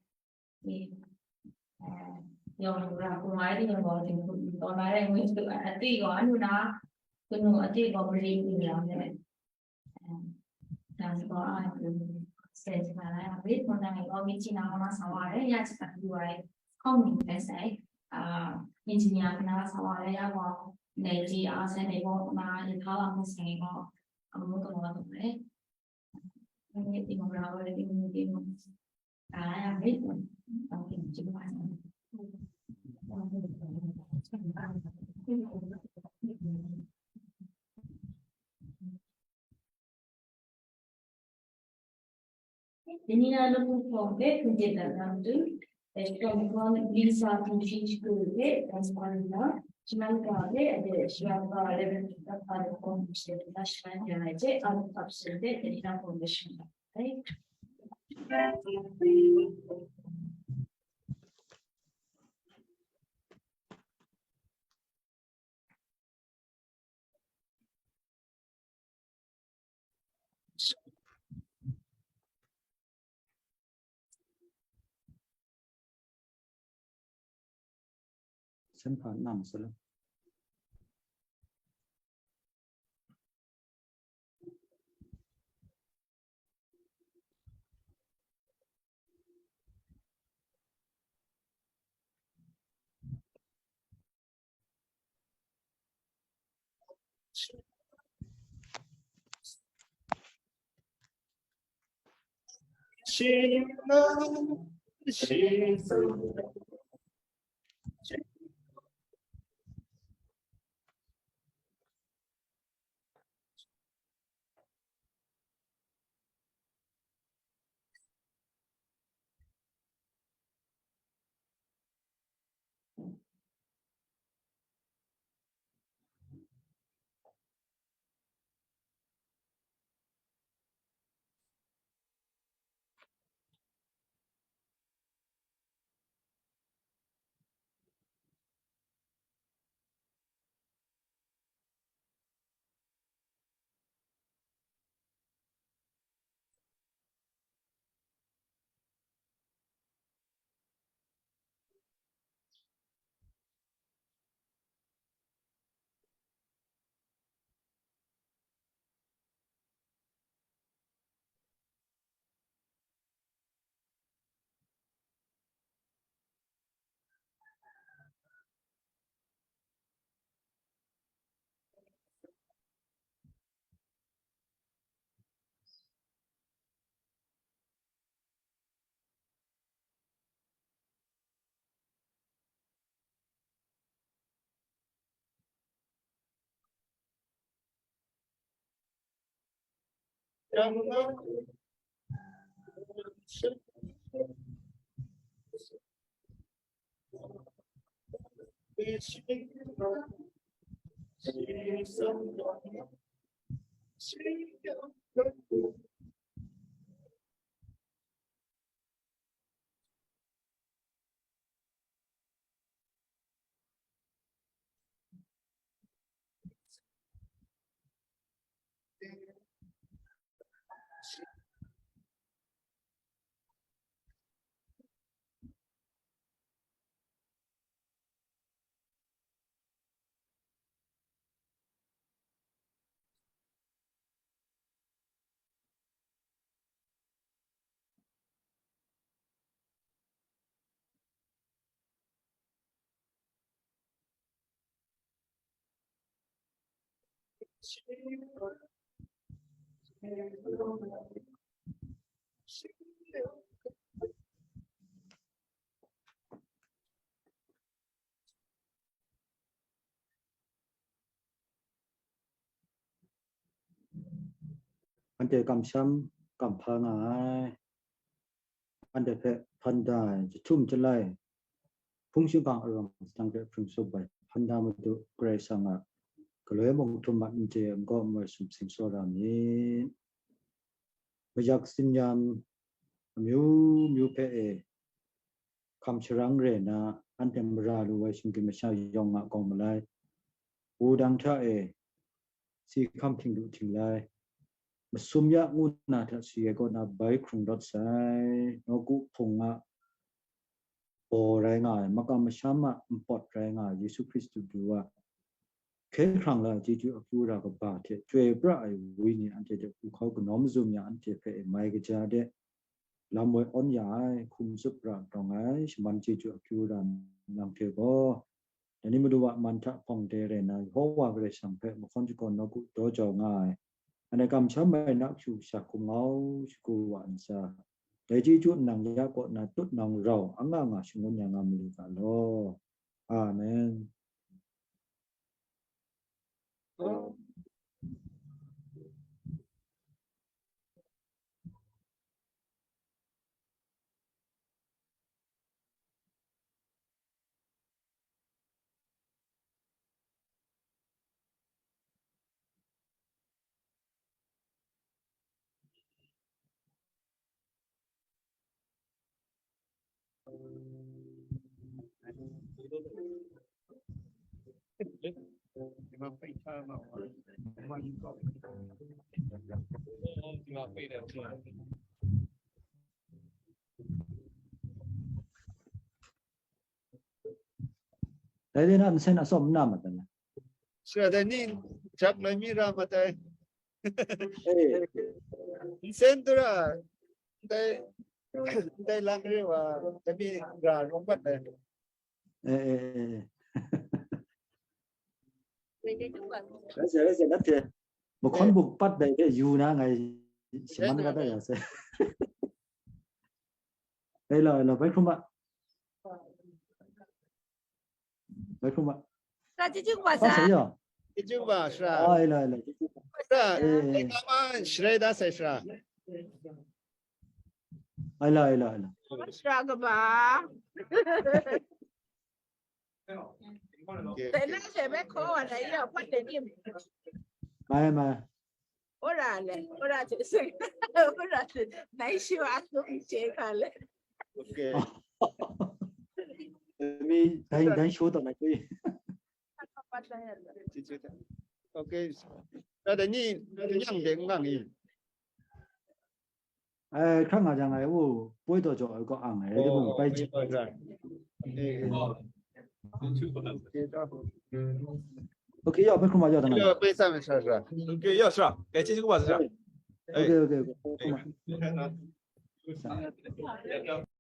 Yawng lu ra hkrum ai ni yawng gaw, dinghku ni tawn ai rai ngu hte, atwi gaw anu na, kanu atwi gaw mari lu ya ai. Dang gaw a lu sai sa ai, a rit gaw dang gaw mi chyi na gaw na sa wa ai, ya chyi na lu ai, hkawng ni rai sai, a, engineer na sa wa ai, ya gaw, nai ji a sai nai gaw na, yi hpa wa hkawng sai gaw, a mu gaw gaw ai. Dini na lukhu hpawng hpe hkungdin dat na matu, Shawng Hkawng Lisa Htingshi Shakru hpe dan sa nna, shaman ga hpe a de shara ga Rev. Doctor Hpa Luk Hkawng hte shaman ya ai hte, a lup hkap sharin hte dini na hpawng hpe shang ai. anhte kamsham kamhpa nga ai, anhte hpe hpan da ai jahtum jalai, hpung shingkang arawng sadang hpe hpring tsup ai hpan da Madu Karai Kasang a galoi mung htum a n chye ai n-gaw n-moi sumsing tsawra myit. Mayak tsin-yam amyu myu hpe e, hkam sharang re nna, anhte mara lu ai shinggyim masha yawng a gawng malai, wudang hta e si hkam htinglu htinglai, masum ya ngu nna hta si ai kaw na bai hkrung rawt sai, nawku hpung a baw rai nga ai, makam masham a npawt rai nga ai Yesu Hkristu du a hkye hkrang la ai chyeju akyu ra kaba hte chyoi pra ai wenyi anhte hte hku hkau kanawn mazum ya anhte hpe mai kaja de lam woi awn ya ai, hkum tsup ra rawng ai, shaman chyeju akyu ra nang hte gaw, dai ni Madu a man hta hpawng de rai nna, Yehova Karai Kasang hpe mahkawn shakawn nawku daw jau nga ai, anhte kamsham ai na kashu kasha hkum ngau shagu wa ntsa, dai chyeju nang ya kaw na tut nang rau anga nga shangun ya nga malu ga law. Amen. Dai de na nsen atsawm n na mat dai. Sara dai ni jak lai mi ra mat dai. Eh. Nsen tu ra dai, dai lang re wa, dai mi ra rung mat dai. Eh, eh, eh, eh. Rai sai, rai sai, nat hte. Mahkawn buk pat dai hte yu na ngai shaman rai, rai, rai, rai. Rai sai. Rai law, rai law, bai hkrum a. Bai hkrum a. Sara chyeju kaba sa. Sa yaw. Chyeju kaba, sara. Ah, rai law, rai law. Sara, eh, eh, eh. Kama sharai da sai, sara. Rai law, rai law, rai law. Sara kaba. Okay. Dai na she bai hkaw wa na ya, pat de ni. Mai, mai. Ora le, ora che se. Ora che. Nai shi wa tu che ka le. Okay. Mi dai, dai shu ta na kui. Okay. Ta da ni yang de ngang ni. Ai, hkra nga jang ai, o, poi taw jaw ai kaw ang ai, rai timung, bai jip. Okay, yaw, bai hkrum ma yaw dang ai. Yaw, bai sa me sara, sara. Okay, yaw, sara. Kai chi chi ku ba sara. Okay, okay, okay. Hkrum ma.